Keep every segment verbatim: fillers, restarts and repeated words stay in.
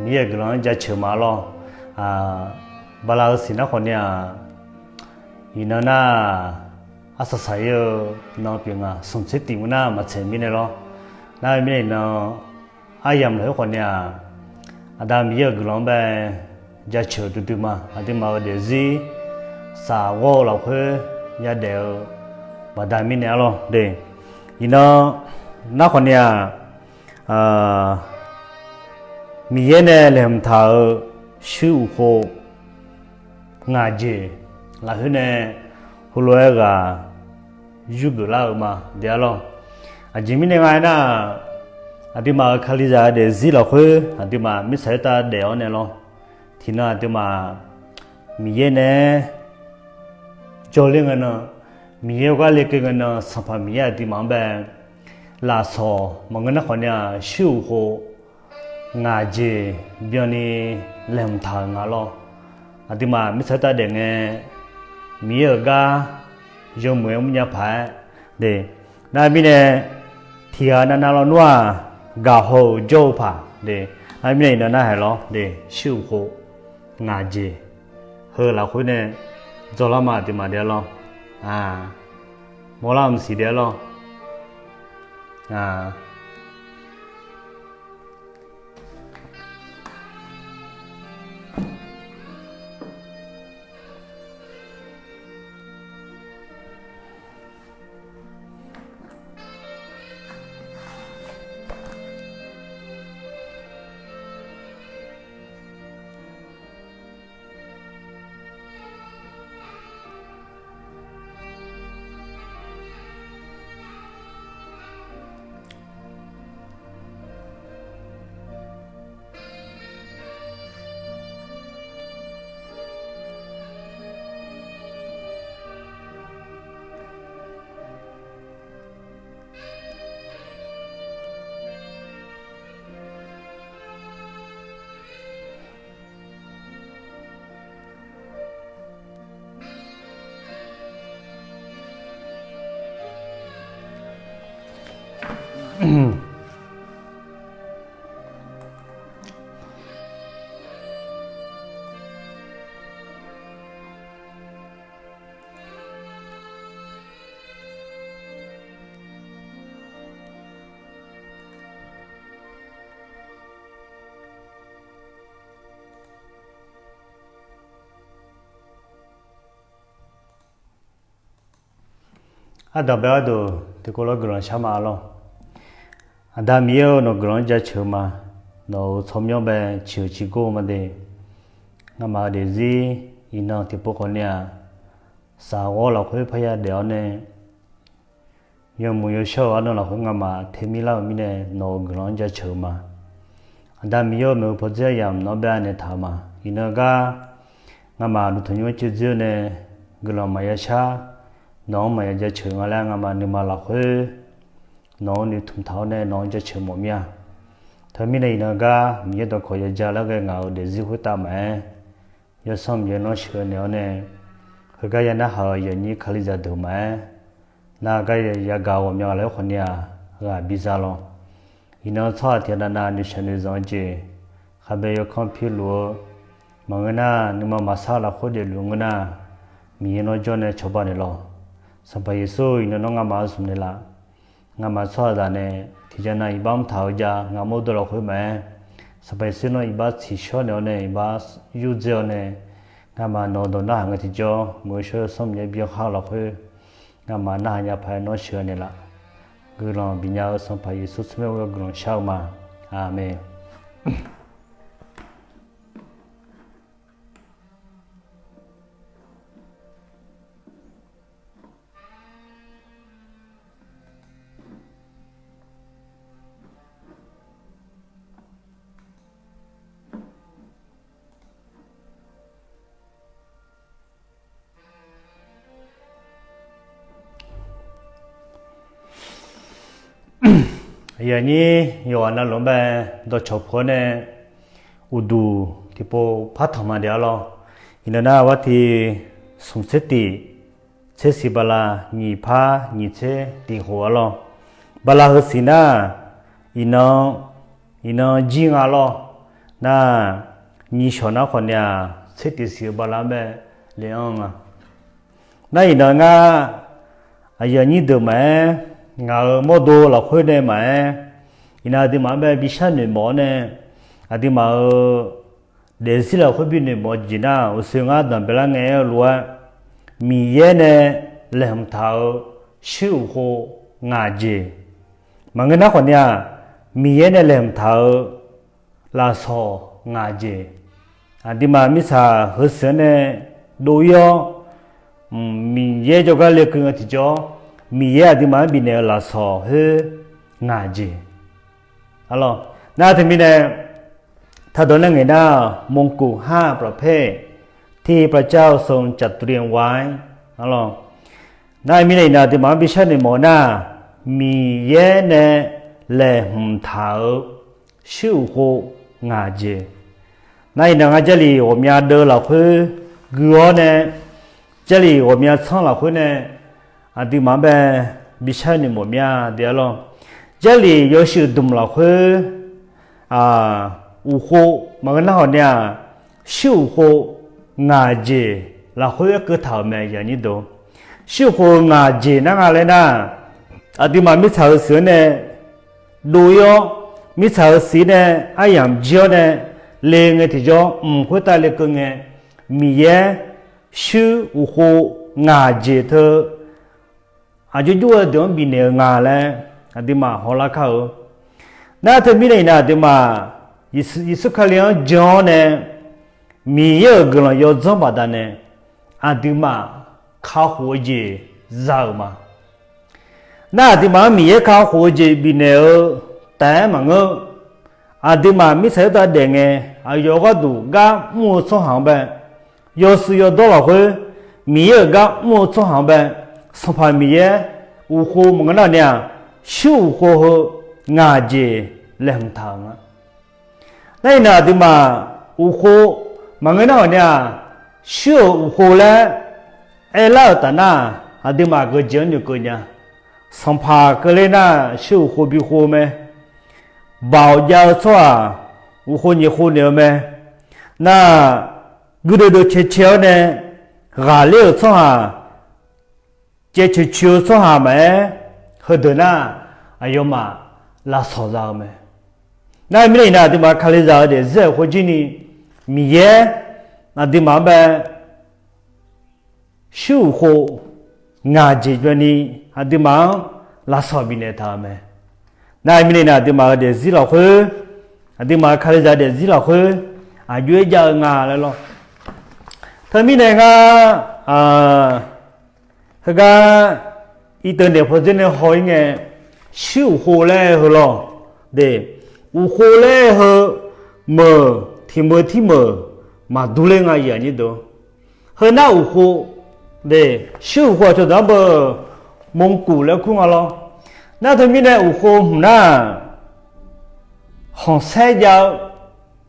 Miqyaer-euq guiqlanq-anr jaceuq ma lawr. Bala-eu siq nar khawf ni-aq, iqnan nar, arsaq saq-ir-eu nan pyeuf nga, smq tser tiq mr nar maqtsaeq mirnae lawr. Nar-eu mirnae iqnan aryamq lafkhoer khawf ni-aq, Aqda Miqyaer-euq guiqlanq-anr bae jaceuq duidui ma. Aqduimaf-euq daefzir safghawr-eu lafkhoer yadaef-eu baqda mirnae arlawr de. Iqnan nar khawf ni-aq, Miqyaer nae laeqhmq taq-euq shuir uqkhov ngaq jeq lafkhoer nae heulof-aer ghaq yurgeuf lar-euq ma de arlawr. Aqjeq mirnae nga aernar, aqduimaf-euq Kalizaq-eu daefzir lafkhoer aqduimaf mirtsaq khoertav daef-awr nae lawr. Tiqnan aqduimaf Miqyaer nae jawrler ngae nan, Miqyaer-eu gar lekeuv ngae nan, Sanqpaq Miqyaer aqduimaf-anr bae lafsawq maqngeur nar khawf ni-aq, shuir uqkhov ngaq jeq byanni laeqhmq taq-euq nga lawr. Aqduimaf mirtsaq khoertav daef ngae, Miqyaer-euq gar yawmuiq-aer mrnya paq-aer de. Nar mirnae tiqghaq navnav lawnmr-aq, gaqhaw-euq jawr-eu paq de. Nar mirnae iqnan narhaq lawr de, shuir uqkhov ngaq jeq heu lafkhoer nae dzawlar ma aqduimaf de arlawr. Mawrlar mqsiq de arlawr. Ardanqbae gharduq tiqkawv lof-aer guiqlanq shar ma lawr. Aqda Miqyaer-eu, nawq guiqlanq-anr jaceuq-eu ma. Nawq-euq tsawrmyanr bae ciqhuiq ciqgor-eu ma de. Ngamaf-euq daefzir iqnan tiqpov khawf ni-aq, safghawr lafkhoer parya daef-awr nae, yawmuiq yawshawr-eu arnan lafkhoer ngamaf termir lar-euq mirnae nawq-euq guiqlanq-anr jaceuq-eu ma. Aqda Miqyaer-eu, maeqhu pawdzer aryamq nawq-anr bae anaeq taq-eu ma. Iqnan gar ngamaf duqtanq nymr-anr coeq dzoer-awr nae guiqlanq maqya shar, nawq-anr maqya jaceuq nga laer ngamaf nuima lafkhoer nawq-anr noeqtmq taq-awr nae nawq-anr jaceuq mawf mir-a. Teumirnae iqnan gar Miqyaer dawqkawq yaja lar ghae ngaq-euq daefzir khoertav maqaer, Yawsanr Miqyaer nawr sheuqghae naeq-awr nae, heugar ya narhaq-euq yawnyir Kalizaq deuq maqaer, nar gar yagaq ghawqmya lafkhoer khawf ni-aq, ghaq biza lawr. Iqnan tsawrhaq tiq ghaq navnav noeqshaq noeqzanq-eu jeq, khabae yawkanr piluf-eu maqngeur nar, nuima maqsar lafkhoer daefluf ngeur nar, Miqyaer nawr jawr nae cawba naeq lawq. Sanqpaq Yeqsur, iqnan nawr ngamaf-anr zmq naeq laf. Ngamaf tsawrhaqzaq nae tiqjav nav iqbax mr taq-eu jav, ngamaf mawrdo lafkhoer maqaer, Sanqpaq Yeqsur nawr iqbax tsiqshawr naeq-awr nae iqbax yurdzae-awr nae, ngamaf nawq-eu dawq narhaq ngae tiqjawr, muiq-eu shawr-eu Sanr Miqyaer byankhar-eu lafkhoer ngamaf narhaq nya paq-aer nawr sheuqghae naeq laf. Guiqlanq bifnya-eu Sanqpaq Yeqsur tsawrmyanr-eu guiqlanq shar-eu ma. Aqmeq. Aqyuif aqnyir yawqghaq navluf-anr bae dawqcawq puq-awr nae, uqduq tiqpov par tanq ma de arlawr. Iqnan nar, arbar tiq smq tser tiq, tser siq bala, nyiq par nyiq tser tiq khof arlawr. Bala heu siq nar, iqnan, iqnan jir nga lawr. Nar, nyiq shawq nar khawf ni-aq, tser tiqsiq-eu bala-anr bae le-anr nga. Nar iqnan ngar, aqyuif aqnyir deuq maqaer, ngaq-euq mawrdo lafkhoer nae maqaer, iqnan aqduimaf-anr bae bishar noeqmawf-awr nae, aqduimaf-euq daefzir lafkhoer binoeqmawf-eu jeq nar, uqshoe ngar danqbae lar ngae aer-eu lof-aer, Miqyaer nae laeqhmq taq-euq shuir uqkhov ngaq jeq. Maqngeur nar khawf ni-aq, Miqyaer nae laeqhmq taq-euq lafsawq ngaq jeq. Aqduimaf mirtsaq heu seuq-anr nae dov-ir-awr, Miqyaer jawrgar lekeuv ngae tiqjawr, Miqyaer aqduimaf-anr bifnaeq-euq lafsawq khoer ngaq jeq. Nar teumirnae, ถ้า dawq nae ngaeq nar, มงกุฎห้าประเภท ที่พระเจ้าทรงจัดเตรียมไว้ Nar mirnae iqnan aqduimaf-anr bishar noeqmawf nar, Miqyaer nae laeqhmq taq-euq shuir uqkhov ngaq jeq. Nar iqnan ngar Jarlif ghawqmya deuv lafkhoer gui-awr nae, Jarlif ghawqmya tsanr lafkhoer nae, aqduimaf-anr bae bishar noeqmawf mya de-ar lawr. Jarlif yawshuif dmq lafkhoer, uqkhov maqngeur nar hawq ni-aq, shuir uqkhov ngaq jeq lafkhoer aer keuv taq-euq mae. Shuir uqkhov ngaq jeq nar nga laer nar, aqduimaf mirtsaq heu seuq-anr nae dov-ir-awr, mirtsaq heu seuq nae aryamq jir-awr nae le ngae tiqjawr mq khoertav lekeuv ngae, Miqyaer shuir uqkhov ngaq jeq teu aqjox jov-eu deuq-anr bifnaeq-eu nga laer aqduimaf hawlar kar-eu. Nar teumirnae iqnan aqduimaf Yeqsur Kali-anr jan-awr nae Miqyaer-euq guiqlanq yawdzanr baqdanae aqduimaf kakhof-eu jeq za-euq ma. Nar aqduimaf-anr Miqyaer kakhof-eu jeq bifnaeq-eu taef-aer maqngeur. Aqduimaf mirtsaq khoertav daef ngae, aqyawf gharduq gar mr-eu tsawrhaq-anr bae, yawshuif yawdawr lafkhoer Miqyaer-euq gar mr-eu tsawrhaq-anr bae, Sanqpaq Miqyaer uqkhov maqngeur nar ni-aq, shuir uqkhov heu ngaq jeq laeqhmq taq-euq nga. Nar iqnan aqduimaf uqkhov maqngeur nar hawq ni-aq, shuir-euq uqkhov laer aerlar-euq taf nar, aqduimaf aqgeu jeq-anr noeqkeuv nya. Sanqpaq keuvler nar shuir uqkhov bikhov mae. Baoq jav-eu tsawrhaq uqkhov nyiq khov naeq-eu mae. Nar, guirdeuv deuv cae cae-awr nae ghaqler-euq tsawrhaq, caevcoeq coeq-eu tsawrhaq maqaer, heudeuq nar aqyawfmaf lavsawq za-eu mae. Nar mirnae iqnan aqduimaf kalizaq-eu daefzir-euq khoerjir ni, Miqyaer aqduimaf-anr bae shuir uqkhov ngaq jeq byanni aqduimaf-anr lavsawq bifnaeq taq-euq mae. Nar mirnae iqnan aqduimaf-euq daefzir lafkhoer, aqduimaf-euq kalizaq daefzir lafkhoer aqjox-aer jav-eu nga laer lawr. Teumirnae ngar heugar irteuv naeq pawdzer nae haw-ir ngae, shuir uqkhov laer-eu heu lawr de, uqkhov laer-eu heu meuq tiq meuq tirmeuq maqdur ler nga. Heu nar uqkhov de, shuir uqkhov aqcawq deuq-anr beu มงกุฎ laer kur nga lawr. Nar teumirnae uqkhov hmq nar khanqsaer jav-eu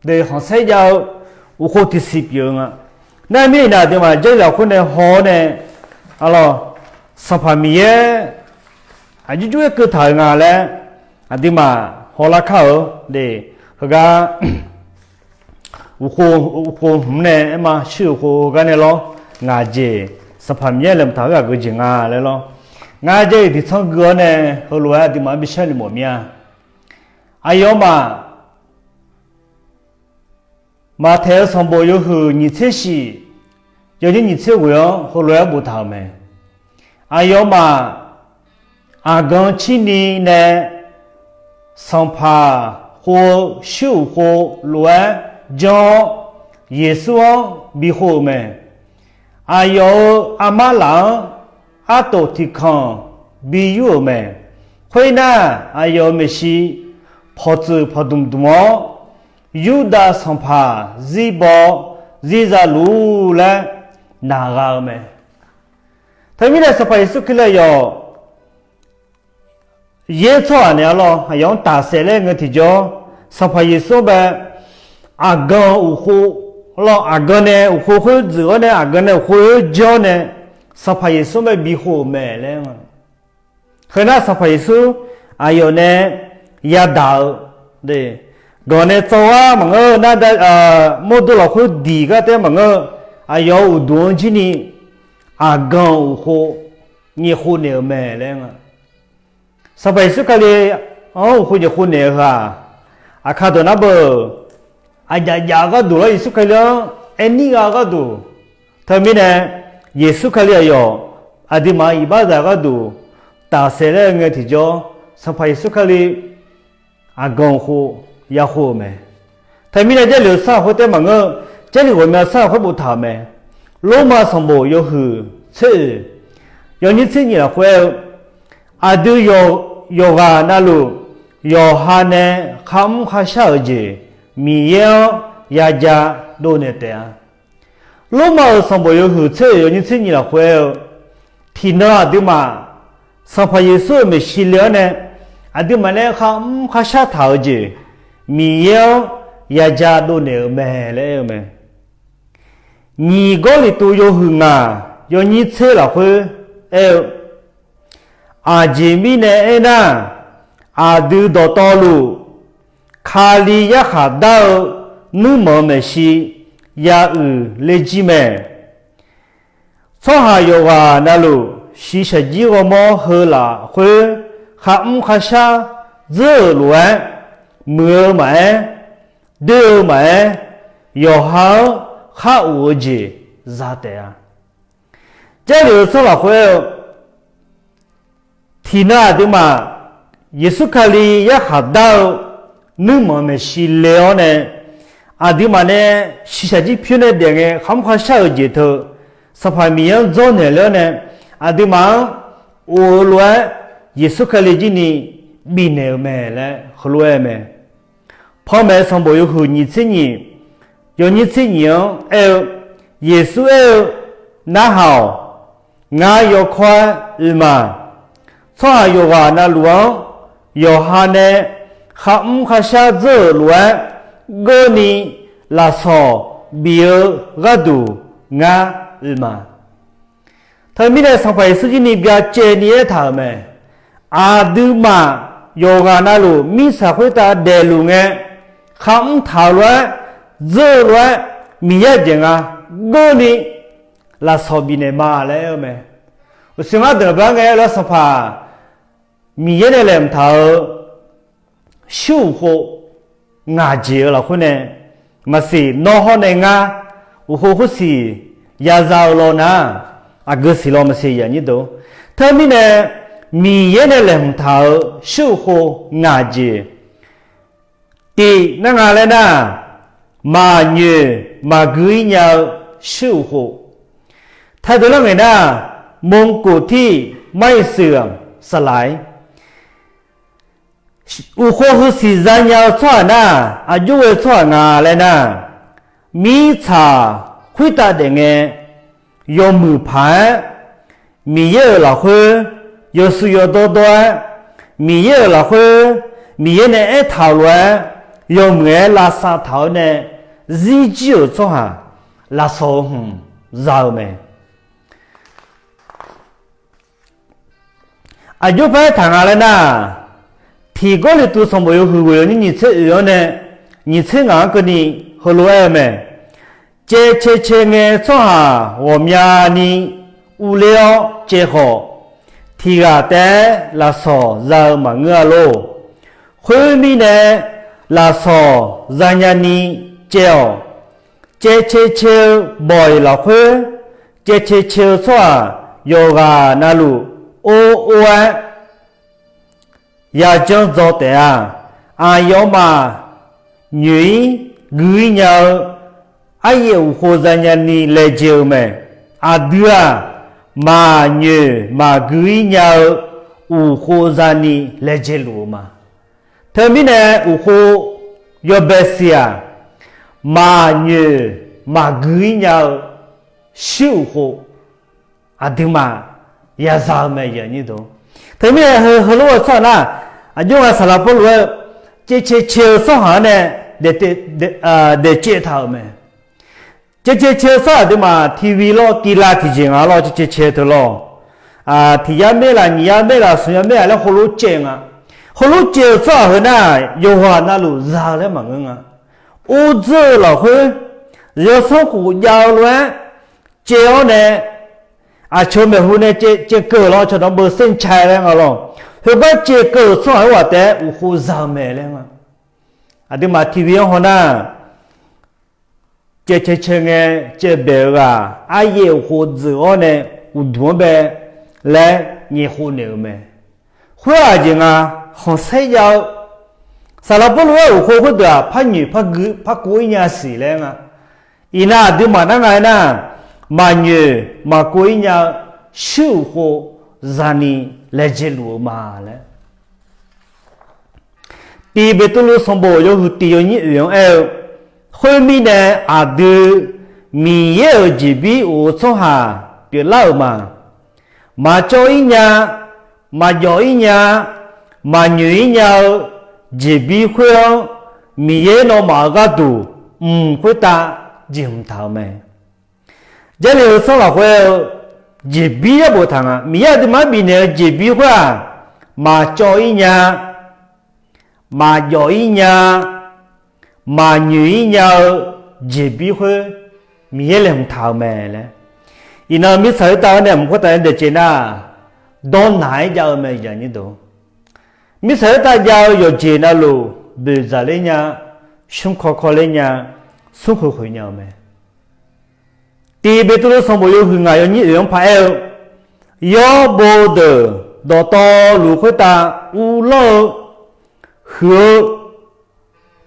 de, khanqsaer jav-eu uqkhov tiqsiq pyeuf-eu nga. Nar mirnae iqnan aqduimaf Jarlif lafkhoer nae haw-awr nae, aqlawq, Sanqpaq Miqyaer aqjox jox-aer keuv taq-euq nga laer aqduimaf hawlar kar-eu de, heugar uqkhov hmq nae aerma shuir uqkhov heugar nae lawr, ngaq jeq, Sanqpaq Miqyaer laeqhmq taq-euq aqgeu jeq nga laer lawr. Ngar Jarlif tiqtsanr gui-awr nae heulof-aer aqduimaf-anr bishar noeqmawf mir-a. Aqyawfmaf Maqtaeq-eu sanqbof yawhuiq nyiq tser shif, yawnyir nyiq tser ghoeq-anr heulof-aer boftaq-euq mae. Aqyawfmaf aqgan cirni nae sanqpaq khov-eu shuir uqkhov lof-aer janr-awr, Yeqsur-anr bikhov-euq mae. Aqyawf-euq armar laf-anr artof tiqkanq bi yur-euq mae. Khoernar, aqyawf-euq maeqshi pawqtsuif pawqdmq dmq-awr, Yurdav sanqpaq zirbaw zirza luf-ur laer naq gha-eu mae. Teumirnae Sanqpaq Yeqsur Kali aqyawf yaer tsawrhaq naeq-a lawr, aqyawf-anr taqsaef laer ngeur tiqjawr, Sanqpaq Yeqsur-anr bae aqgan uqkhov lawr, aqgan nae uqkhov khoer dzuif-awr nae, aqgan nae uqkhov khoer janr-awr nae, Sanqpaq Yeqsur-anr bae bikhov-euq mae laer nga. Heu nar Sanqpaq Yeqsur aqyawf nae yadaq-eu, Ganq nae tsawrgar maqngeur-eu nar, mawrdo lafkhoer diq gar taef-aer maqngeur-eu, aqyawf-euq uqduq-anr jir ni aqganq uqkhov nyiq khov naeq-euq mae laer nga. Sanqpaq Yeqsur Kali-anr uqkhov nyiq khov naeq-eu heu-aq, aqkar dawq nar beu, aqjaf jaf-eu gharduq lawr, Yeqsur Kali-anr aer nir gha-eu gharduq, teumirnae Yeqsur Kali aqyawf aqduimaf-euq iqbaxzaq gharduq tafsaef laer-eu ngae tiqjawr, Sanqpaq Yeqsur Kali aqganq uqkhov yakhov-euq mae. Teumirnae Jarlif-eu sanr lafkhoer taef-aer maqngeur-eu, Jarlif ghawqmya sanr lafkhoer boftaq-euq mae. Lormav sanqbof yawhuiq tser oeq yawnyir tser nyiq lafkhoer aer-eu, aqdui yawqghaq navluf yawqha nae kharmr kharshar-euq jeq Miqyaer-anr yaja dovnaeq taef-a. Lormav-euq sanqbof yawhuiq tser oeq yawnyir tser nyiq lafkhoer aer-eu, tiqnan aqduimaf Sanqpaq Yeqsur-euq maeqshi le-awr nae aqduimaf nae kharmr kharshar taq-eu jeq Miqyaer-anr yaja dovnaeq-euq mae laer aer-eu mae. Nyiq Gawrliqtu yawhuiq ngaq yawnyir tser lafkhoer aer-eu, aqjeq mirnae aernar, aqdui dawqtawvluf Kali yarkhaq dar-eu nuirmanq-eu maeqshi ya uiqler jir mae. Tsawrhaq yawqghaq navluf shiqshaq jir ghawrmawr heu lafkhoer kharmr kharshar dzeur-euq lof-aer, muiq-eu maqaer, doer-eu maqaer, yawqha-anr khar of-eu jeq za taef-a. Jarlif-eu sanr lafkhoer aer-eu, tiqnan aqduimaf Yeqsur Kali yarkhaq dar-eu nuirmanq maeqshi le-awr nae, aqduimaf nae shiqshaq jir pyur nae daef ngae kharmr kharshar-eu jeq teu Sanqpaq Miqyaer-anr dzawrnaeq le-awr nae, aqduimaf-anr of-eu lof-aer Yeqsur Kali jir ni bifnaeq-euq mae laer heulof-aer mae. Panmaeq sanqbof yawhuiq nyiq tser nyiq yawnyir tser nyiq-anr aer-eu, Yeqsur aer-eu, Narhaq-awq. Ngar yawkawr-aer oe ma. Tsawrhaq yawqghaq navluf-anr yawqha nae kharmr kharshar dzeur-euq lof-aer, geurni lafsawq bif-eu gharduq ngar oe ma. Teumirnae Sanqpaq Yeqsur jir ni byacaevni aertaq-euq mae. Aqduimaf yawqghaq navluf mirtsaq khoertav daefluf ngae, kharmr taq-eu lof-aer, dzeur-eu lof-aer, Miqyaer-euq jeq nga geurni lafsawq bifnaeq ma laer aer-eu mae. Uqshoe ngar deuq baq ngae aer-eu lar Sanqpaq Miqyaer nae laeqhmq taq-eu shuir uqkhov ngaq jeq-eu lafkhoer nae, maqsiq nawr hawr nae ngar uqkhov khoersiq yaza-eu law nar, aqgeu siq law maqsiq yaq nyir deuq. Teumirnae Miqyaer nae laeqhmq taq-eu shuir uqkhov ngaq jeq tif nar nga laer nar, maqnyoeq maqgui-ir nya-eu shuir uqkhov. ไทย deuq lar ngaeq nar, มงกุฎที่ไม่เสื่อม สลาย. Uqkhov heusiq zanya-eu tsawrhaq nar, aqjox ghae-eu tsawrhaq nga laer nar, mirtsaq khoertav daef ngae, yawmuiq paq-aer, Miqyaer-euq lafkhoer yawshuif yawdawr dawr-aer, Miqyaer-euq lafkhoer Miqyaer nae aertaq-euq lof-aer, yawmuiq-aer lavsav taq-awr nae zirjir-euq tsawrhaq, lafsawq-eu hmq za-eu mae. Aqjox par aertaq nga laer nar, tiq Gawrliqtu sanqbof yawhuiq ghoeq yawnyir nyiq tser oeq-anr nae nyiq tser ngaq-anr keuvni heulof-aer-eu mae. Caevcae cae ngae tsawrhaq ghawqmyani urler-awr caev khawf, tiq ghaq taef-aer lafsawq za-eu maqngeur-a lor. Khoermirnae, lafsawq zanya ni caev-awq. Caevcae cae-eu bawq-iq lafkhoer, caevcae cae-eu tsawrhaq yawqghaq navluf or or-aer yajanr dzaw taef-a. Aqyawfmaf nyoeq-ir gui-ir nya-eu aryaef uqkhov zanya ni laejae-eu mae. Aqdui-aq, maqnyoeq maqgui-ir nya-eu uqkhov zani laejae luf-eu ma. Teumirnae uqkhov yawbae siq-aq, maqnyoeq maqgui-ir nya-eu shuir uqkhov aqduimaf yaza-eu mae. Teumirnae heu heulof-eu tsawrhaq nar, aqjox nga saqlaq Pawrluv-aer caevcae cae-eu tsawrhaq-anr nae daeq caev taq-euq mae. Caevcae cae-eu tsawrhaq aqduimaf TV lawr, TV lawr tiqjeq nga lawr, caevcae cae-eu teu lawr. Tiq yar maerlaf, nyiq yar maerlaf, smq yar maerlaf laer heulof caev nga. Heulof caev-eu tsawrhaq heu nar, yawqghaq navluf za-eu laer maqngeur nga. Or dzeur-eu lafkhoer, yawsanr khof jav-eu lof-aer caev-awr nae, aqcawq maeqhu nae caev keuv-euq lawr, cawqdawq beu ser cae laer nga lawr. Heugar caev keuv-euq tsawrhaq-euq ghaq taef-aer uqkhov za-eu mae laer nga. Aqduimaf tiqbi-anr haw nar, caev cae cae ngae, caev bae-eu ghaq aryaev uqkhov dzeuf-awr nae uqduq-anr bae laer nyaef khov naeq-euq mae. Khoer-aq jeq nga, khanqsaer jav-eu, Saqlaq Pawrluv aer-euq uqkhov khoerdeuq-aq par nyoeq par kov-ir nya siq laer nga. Iqnan aqduimaf nar nga aernar, maqnyoeq maqkov-ir nya-eu shuir uqkhov zani laejae luf-eu ma laer. Tiq Beqtuvluv sanqbof yawhuiq tiq yawnyir oeq-anr aer-eu, khoermirnae aqdui Miqyaer-euq jeqbir of-eu tsawrhaq pyeuflar-euq ma. Maqcawv-ir nya, maqjawf-ir nya, maqnyoeq-ir nya-eu jeqbir khoer-anr, Miqyaer nawmaf-euq gharduq mq khoertav jeqhmq taq-euq mae. Jarlif-eu sanr lafkhoer-eu jeqbir yar boftaq nga. Miqyaer aqduimaf-anr bifnaeq-eu jeqbir khoer-aq, maqcawv-ir nya, maqjawf-ir nya, maqnyoeq-ir nya-eu jeqbir khoer Miqyaer laeqhmq taq-euq mae laer. Iqnan mirtsaq khoertav-anr nae mq khoertav nae daeqcaev nar, dawrnaq-aer jav-eu mae. Mirtsaq khoertav jav-eu yawqjeq navluf boeqdzaq ler nya, smrkaw kaw ler nya, smrkhoeq khoeq nya-eu mae. Tiq Beqtuvluv sanqbof yawhuiq ngaq yawnyir oeq-anr paq-aer-eu, yawrbo deuq dawqtawvluf khoertav uvlanr-eu, huiq-eu,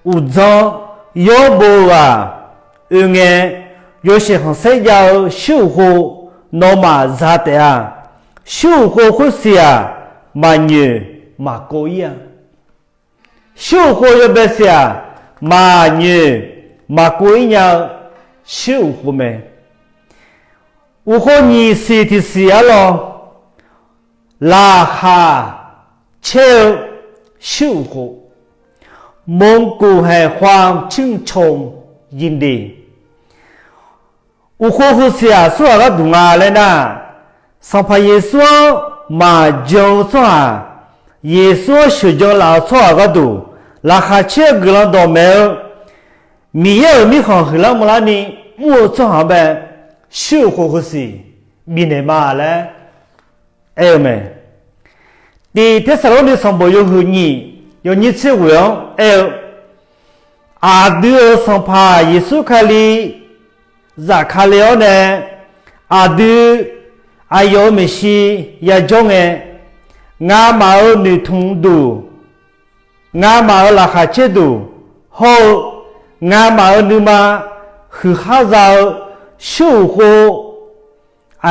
uqdzan, yawrbo-eu ghaq oe ngae, yawshaef khanqsaer jav-eu shuir uqkhov nawmaf za taef-a. Shuir uqkhov khoersiq-aq, maqnyoeq maqkov-ir-a. Shuir uqkhov yawbae siq-aq, maqnyoeq maqkov-ir nya-eu shuir uqkhov mae. Uqkhov nyiq siq tiqsiq arlawr, laqkhaq caer-eu shuir uqkhov, 蒙古海皇宫ยินดี. Uqkhov huisiq-aq, tsawrhaq gharduq nga laer nar, Sanqpaq Yeqsur-anr maqjan-eu tsawrhaq, Yeqsur-anr sheuqjan laf-eu tsawrhaq gharduq, laqkhaq caer-eu guiqlanq dawqmaeq-eu, Miqyaer-euq mirkhanq huiqlar maqlarni mr-eu tsawrhaq-anr bae, shuir uqkhov huisiq bifnaeq ma laer aer-eu mae. Tiq Tersaqlorni sanqbof yawhuiq nyiq yawnyir tser ghoeq-anr aer-eu, aqdui-euq Sanqpaq Yeqsur Kali zafkale-awr nae, aqdui aqyawf-euq maeqshi yajawr ngae, ngamaf-euq noeqtmq duq, ngamaf-euq laqkhaq caer duq hawr-eu, ngamaf-euq nuima huiqkhar za-eu shuir uqkhov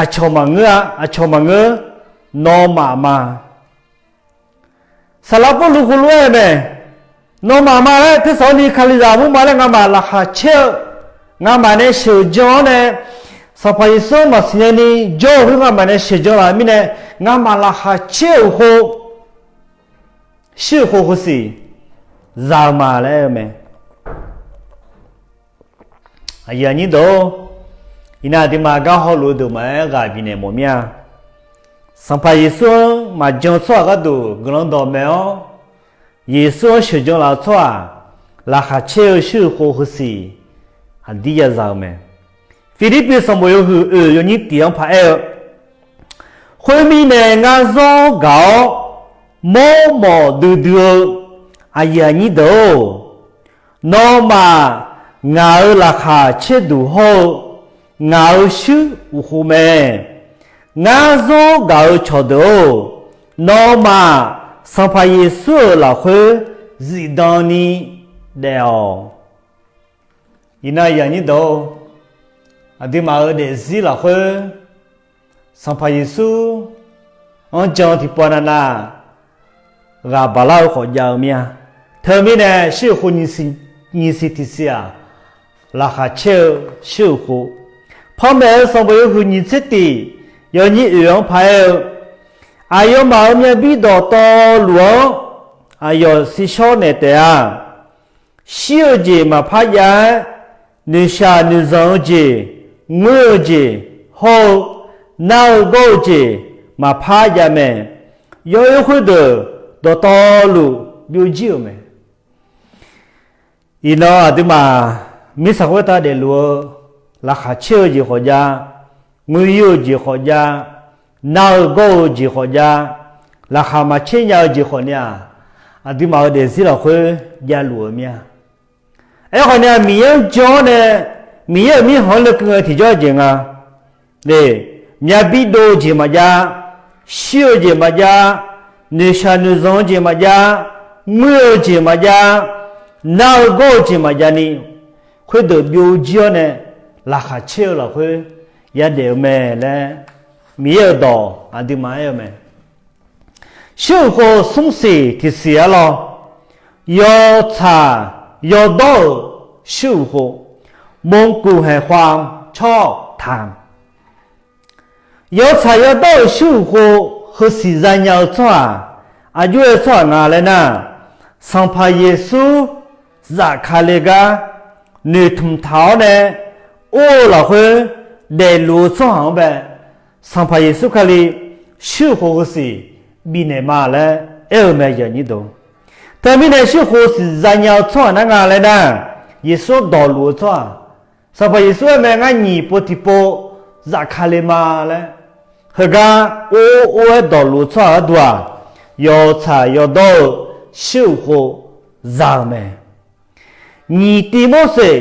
aqcawq maqngeur-a, aqcawq maqngeur, nawmaf ma. Saqlaq Pawrluv heulof-aer aer mae, nawmaf ma laer, tersaqni Kalizaq mur ma laer ngamaf laqkhaq caer-eu, ngamaf nae sheuqjan-awr nae, Sanqpaq Yeqsur-anr maqsiq nyani jawr-eu khoer ngamaf nae sheuqjan laf-eu mirnae, ngamaf laqkhaq caer-euq uqkhov, shuir uqkhov huisiq za-eu ma laer aer-eu mae. Aqyuif aqnyir deuq-or, iqnan aqduimaf gar hawluf-eu deuq maqaer ghaq bifnaeq mawf mir-a. Sanqpaq Yeqsur-anr maqjan-eu tsawrhaq gharduq guiqlanq dawqmaeq-awr, Yeqsur-anr sheuqjan laf-eu tsawrhaq, laqkhaq caer-eu shuir uqkhov huisiq aqdir ya za-eu mae. Pirlirpiv sanqbof yawhuiq oeq yawnyir tiq-anr paq-aer-eu, khoermirnae ngar zawr gaq-awr mawrmawf duidui-eu, aqyuif aqnyir deuq-or, nawmaf ngaq-euq laqkhaq caer duq hawr-eu, ngaq-euq shuir uqkhov mae. Ngar zawr gaq-eu cawqdeuq-or, nawmaf Sanqpaq Yeqsur-euq lafkhoer zifdan ni daef-awq. Iqnan aqyuif aqnyir deuq-or, aqduimaf-euq daefzir lafkhoer Sanqpaq Yeqsur-anr jan-eu tiqpavnav nav ghaq baqlar-eu khawf jav-eu mir-a. Teumirnae shuir uqkhov nyiq siq tiqsiq-aq, laqkhaq caer-eu shuir uqkhov. Panmaeq-eu sanqbof yawhuiq nyiq tser tiq yawnyir oeq-anr paq-aer-eu, aqyawfmaf-euq myavbir dawqtawvluf-anr aqyawf shirshawr naeq taef-a. Shir-eu jeq maqpar jav-aer, noeqshaq noeqzanq-eu jeq, ngoer-eu jeq hawr-eu, nar-eu gawr-eu jeq maqpar jav mae. Yawoer khoerdeuq dawqtawvluf byovjir-euq mae. Iqnan aqduimaf mirtsaq khoertav daefluf-eu, laqkhaq caer-eu jeq khawf jav, ngoer yur-eu jeq khawf jav, nar-eu gawr-eu jeq khawf jav, laqkhaq maqcaer nya-eu jeq khawf ni-aq, aqduimaf-euq daefzir lafkhoer javluf-eu mir-a. Aerkhawf ni-aq, Miqyaer-anr jan-awr nae, Miqyaer-euq mirkhanq-anr lekeuv ngae tiqjawr-eu jeq nga. Myavbir dov-eu jeq maqjav, shir-eu jeq maqjav, noeqshaq noeqzanq-eu jeq maqjav, ngoer-eu jeq maqjav, nar-eu gawr-eu jeq maqjav ni, khoerdeuq byovjir-awr nae, laqkhaq caer-eu lafkhoer yadaef-eu mae laer, Miqyaer-euq dawq aqduimaf aer-eu mae. Shuir uqkhov smr siq tiq siq-a lawr. Yawtsaq yawdawr-euq shuir uqkhov, มงกุฎแห่งความชอบธรรม. Yawtsaq yawdawr-euq shuir uqkhov heusiq zanya-eu tsawrhaq, aqjox-aer tsawrhaq nga laer nar, Sanqpaq Yeqsur zafkale gar noeqtmq taq-awr nae or-eu lafkhoer daefluf-eu tsawrhaq-anr bae, Sanqpaq Yeqsur Kali shuir uqkhov heusiq bifnaeq ma laer aer-eu mae. Teumirnae shuir uqkhov siq zanya-eu tsawrhaq nar nga laer nar, Yeqsur-anr dawqluf-eu tsawrhaq, Sanqpaq Yeqsur aer mae, ngar nyiq pov tiqpov zafkale ma laer, heugar or or-aer dawqluf-eu tsawrhaq gharduq-aq, yawtsaq yawdawr-eu shuir uqkhov za-eu mae. Nyiq tiv Morseq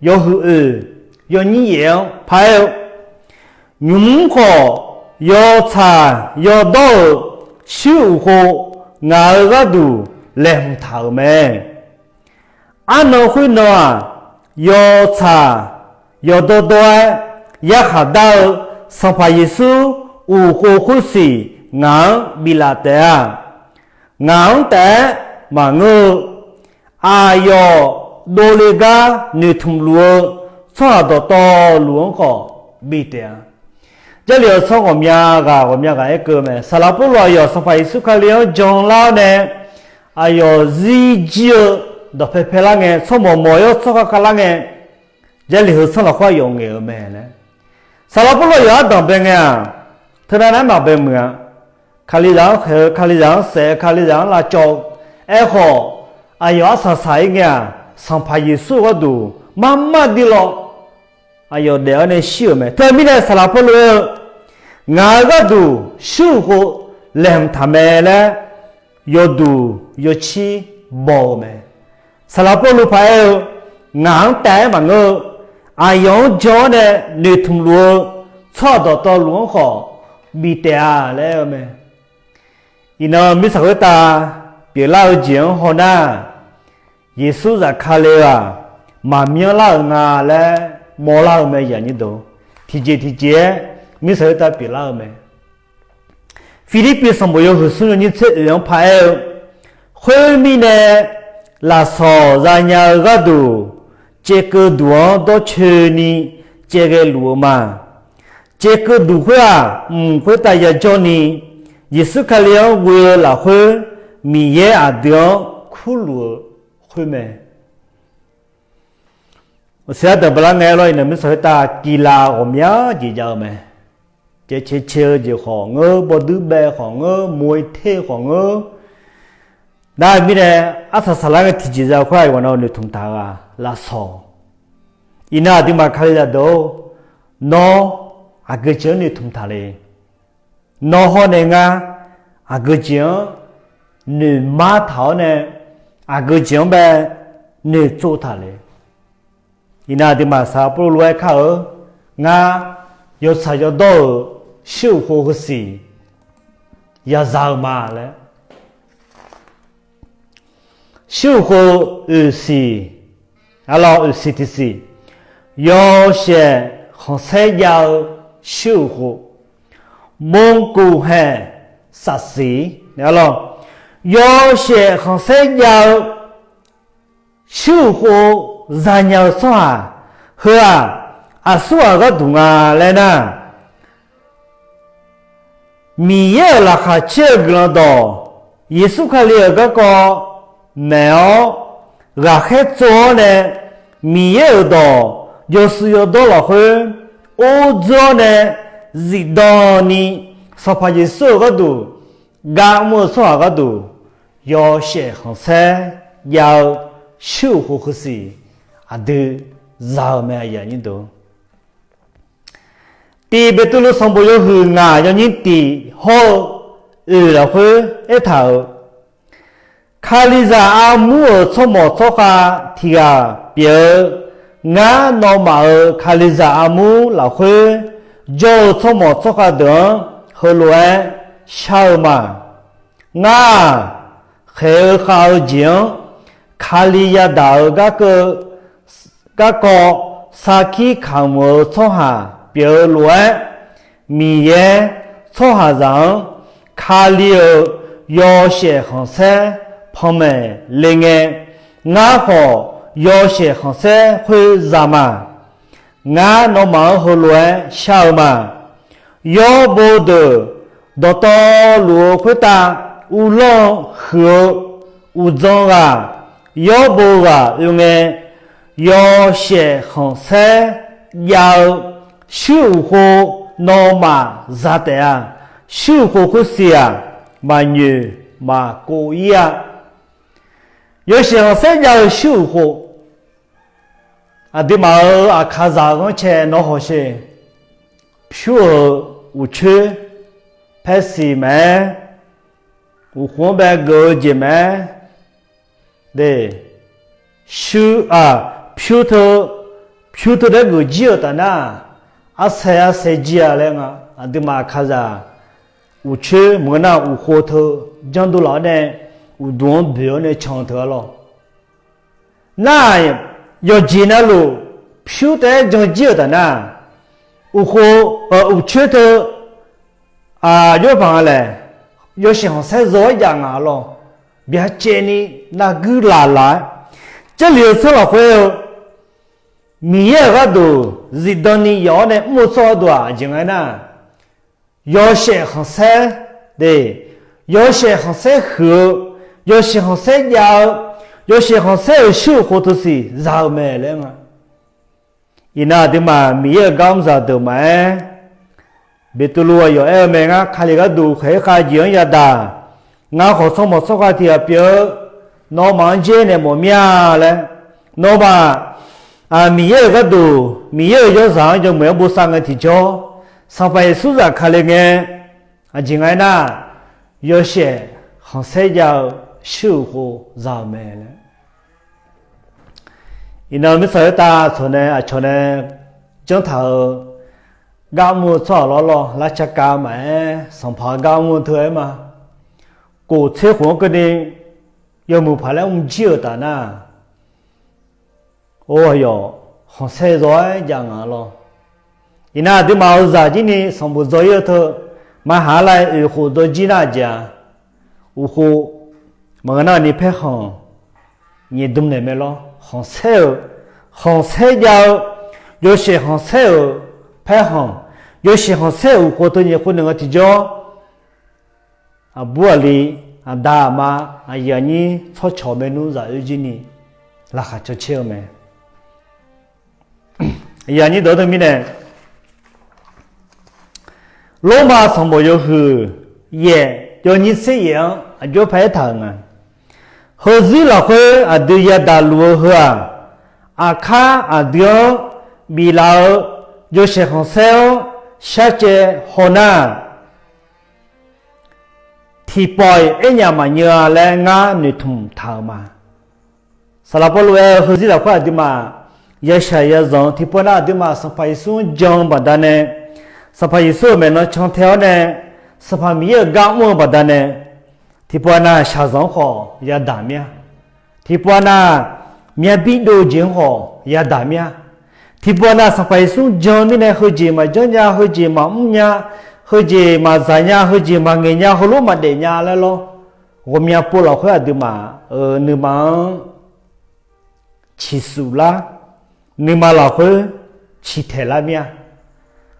yawhuiq oeq yawnyir yaef-anr paq-aer-eu, nymq-mr khawf yawtsaq yawdawr-euq shuir uqkhov ngaq-euq gharduq laeqhmq taq-euq mae. Arnan khoernan-aq, yawtsaq yawdawr dawr-aer yarkhaq dar-eu Sanqpaq Yeqsur uqkhov khoersiq ngaq-anr biflaf taef-a. Ngaq-anr taef-aer maqngeur-eu, aqyawf dovle gar noeqtmq luf-eu tsawrhaq dawqtawvluf-anr khawf bif taef-a. Jarlif-eu tsawrhaq ghawqmya ghaq ghawqmya ghaq aerkeuv mae, Saqlaq Pawrluv aqyawf Sanqpaq Yeqsur Kali-anr janlar-awr nae, aqyawf zirjir-eu dawqpae paelar ngae, tsawrmawq mawq-awr tsawrkhav khavlar ngae, Jarlif heu tsanr lafkhoer aqyawf ngaeq-eu mae laer. Saqlaq Pawrluv aqyawf ardanq bae ngae-aq, teunav nar maqbae muiq-a. Kalizaq-anr khaeq-eu, kalizaq-anr saef-eu, kalizaq-anr lavcawv-eu. Aerkhawf, aqyawf arsaq saq-ir ngae-aq, Sanqpaq Yeqsur-eu gharduq marmar dirlawv aqyawf daef-awr nae shir-euq mae. Teumirnae Saqlaq Pawrluv aer-eu, ngaq-euq gharduq shuir uqkhov laeqhmq taq mae laer yawduq yawcir baw-eu mae. Saqlaq Pawrluv paq-aer-eu, ngaq-anr taef-aer maqngeur-eu, aqyawf-anr jan-awr nae noeqtmq luf-eu tsawrhaq dawqtawvluf-anr khawf bif taef-a laer aer-eu mae. Iqnan mirtsaq khoertav pyeuflar-eu jeq-anr hawnar, Yeqsur zafkale-eu-aq, maqmyanr lar-euq nga laer mawrlar-eu mae. Tiqjeq tiqjeq-aer mirtsaq khoertav pyeuflar-eu mae. Pirlirpiv sanqbof yawhuiq smr yawnyir tser oeq-anr paq-aer-eu, khoermirnae, lafsawq zanya-eu gharduq caevkeuv duq-anr dawrcoeni caevghae luf-eu ma. Caevkeuv duq khoer-aq, mq khoertav yajawrni, Yeqsur Kali-anr ghoe-eu lafkhoer Miqyaer aqdui-anr kurluf-eu khoer mae. Siqlar deuq baqlar ngae lawr, iqnan mirtsaq khoertav kivlav ghawqmya jeq jav-eu mae. Caevcae cae-eu jeq khawf ngeur, bawduir bae khawf ngeur, moe ter-eu khawf ngeur. Nar-eu mirnae, arsaq saqlar ngae tiqjeq za khoer-aq, iqnan noeqtmq taq-eu-aq lafsawq. Iqnan aqduimaf Kalizaq deuq-or, nawr aqgeu jeq-anr noeqtmq taq le. Nawr hawr nae ngar aqgeu jeq-anr noeqmar taq-awr nae, aqgeu jeq-anr bae noeqtsov taq le. Iqnan aqduimaf Saqlaq Pawrluv lof-aer kar-eu, ngar yawtsaq yawdawr-euq shuir uqkhov heusiq yaza-eu ma laer. Shuir uqkhov oeqsiq, arlawr oeqsiq tiqsiq, yawshaef khanqsaer jav-eu shuir uqkhov, มงกุฎแห่งศักดิ์ศรี arlawr, yawshaef khanqsaer jav-eu shuir uqkhov zanya-eu tsawrhaq heu-aq, aqsurghaq gharduq nga laer nar, Miqyaer-euq laqkhaq caer-eu guiqlanq dawq, Yeqsur Kali-euq garkawv maeq-awr, ghaqkhaer tsov-awr nae, Miqyaer-euq dawq yawshuif yawdawr lafkhoer or dzeur-awr nae, zifdan ni Sanqpaq Yeqsur-euq gharduq gar mr-eu tsawrhaq gharduq yawshaef khanqsaer jav-eu shuir uqkhov khuisiq aqdui za-eu mae. Tif Beqtuvluv sanqbof yawhuiq ngaq yawnyir tif hawr-eu oeq lafkhoer aertaq-euq, Kalizaq armur-euq tsawrmawq tsawrkhav tiq ghaq pyeuf-eu, ngar nawmaf-euq Kalizaq armur lafkhoer jawr-eu tsawrmawq tsawrkhav deuq-anr heulof-aer shar-eu ma. Ngar-aq, khaeq-eu khav-eu jeq-anr Kali yadaq-eu garkawv garkawv sarkir kamq-eu tsawrhaq pyeuf-eu lof-aer, Miqyaer tsawrhaqzaq-anr Kali-euq yawshaef khanqsaer panmaeq le ngae, ngar khawf yawshaef khanqsaer khoer za ma. Ngar nawmaf-anr heulof-aer shar-eu ma. Yawrbo deuq dawqtawvluf-eu khoertav uvlanr-eu huiq-eu uqdzan ghaq, yawrbo ghaq oe ngae, yawshaef khanqsaer jav-eu shuir uqkhov nawmaf za taef-a. Shuir uqkhov khoersiq-aq, maqnyoeq maqkov ir-a. Yawshaef khanqsaer jav-eu shuir uqkhov, aqduimaf-euq aqkaqzaq ghanrcae nawr hawsher. Pyur-euq uqcoer paersiq maqaer, uqkhov-anr bae geuf-eu jeq maqaer, de, shuir-aq, pyur teu, pyur teu daer geuf jir-euq taf nar, arsae arsae jir-a laer nga. Aqduimaf aqkaqzaq uqcoer maqngeur nar uqkhov teu janrdov laf-awr nae, uqduq-anr boeq-awr nae can-eu teu-a lawr. Nar-aq, yawqjeq navluf pyur taef-aer jan jir-euq taf nar, uqkhov, uqcoer teu, aqjox paq nga laer, yawshaef khanqsaer zaw-aer jav nga lawr. Byacaevni narguir laqlaq-aer, Jarlif-eu tsanr lafkhoer-eu Miqyaer-euq gharduq zifdan ni yawf-awr nae mr-eu tsawrhaq gharduq-aq, aqjeq nga aernar, yawshaef khanqsaer, de, yawshaef khanqsaer huiq-eu, yawshaef khanqsaer jav-eu, yawshaef khanqsaer-euq shuir uqkhov teu siq za-eu mae laer nga. Iqnan aqduimaf Miqyaer-euq gar mr zaqdeuq maqaer, Beqtuvluv aqyawf aer-eu mae, ngar Kali gharduq khaeq-aer khav jeq-anr yadaq. Ngar khawf tsawrmawq tsawrkhav tiq ghaq pyeuf-eu, nawmaf-anr jaer naeq mawf mir-a laer, nawmaf Miqyaer-euq gharduq Miqyaer-euq yawrzaq-anr yawmuiq-aer bosav ngae tiqjawr, Sanqpaq Yeqsur zafkale ngae, aqjeq nga aernar, yawshaef khanqsaer jav-eu shuir uqkhov za-euq mae laer. Iqnan mirtsaq khoertav tawq nae aqcawq nae janr taq-euq gar mr-eu tsawrhaq lawrlawr lar car kav maqaer, sanqpaq gar mr-eu teu-aer ma. Kof tser khof-anr keuvni yawmuiq paq laer mr jir-euq taf nar, or, aqyawf khanqsaer zaw-aer jav nga lawr. Iqnan aqduimaf-euq zaq jir ni sanqbof dzaw ir-eu teu, maqhaq-ar laer oeq khof dzaw jir nar aqjeq-a. Uqkhov maqngeur nar ni paerkhanq nyaef dm naeq mae lawr. Khanqsaer-euq, khanqsaer jav-eu, yawshaef khanqsaer-euq paerkhanq, yawshaef khanqsaer-euq uqkhov teu nyaef khof naeq nga tiqjawr, aqbur aqli, aqda aqma, aqyuif aqnyir tsawrcawq maernmr zaq oer jir ni laqkhaq caw caer-eu mae. Aqyuif aqnyir deuq-anr teumirnae, Lormav sanqbof yawhuiq yaef yawnyir tser yaef-anr aqjox paq-aer taq-euq nga. Heuzir lafkhoer aqdui yadaq luf-eu heu-aq, aqkar aqdui-anr biflaf-eu yawshaef khanqsaer-anr sharcaev haw nar, tiqpawf-iq aernyaf maqnyeuv-a laer ngar noeqtmq taq-euq ma. Saqlaq Pawrluv aer-eu, heuzir lafkhoer aqduimaf yashaq yazanq-eu tiqpov nar, aqduimaf Sanqpaq Yeqsur-anr jan-eu baqdanae, Sanqpaq Yeqsur-euq maeqnan cantae-awr nae, Sanqpaq Miqyaer-euq gar mr-eu baqdanae, tiqpov nar shaqzanq-anr khawf yadaq mir-a. Tiqpov nar myavbir dov-eu jeq-anr khawf yadaq mir-a. Tiqpov nar Sanqpaq Yeqsur jan-eu mirnae, heujeq maqjanr nya, heujeq maqmr nya, heujeq maqzaq nya, heujeq maqngaeq nya, heulof maqdaef nya laer lawr. Ghawqmya pov lafkhoer aqduimaf-euq nuima-anr ciqsuf lar, nuima lafkhoer ciqtaeq lar mir-a.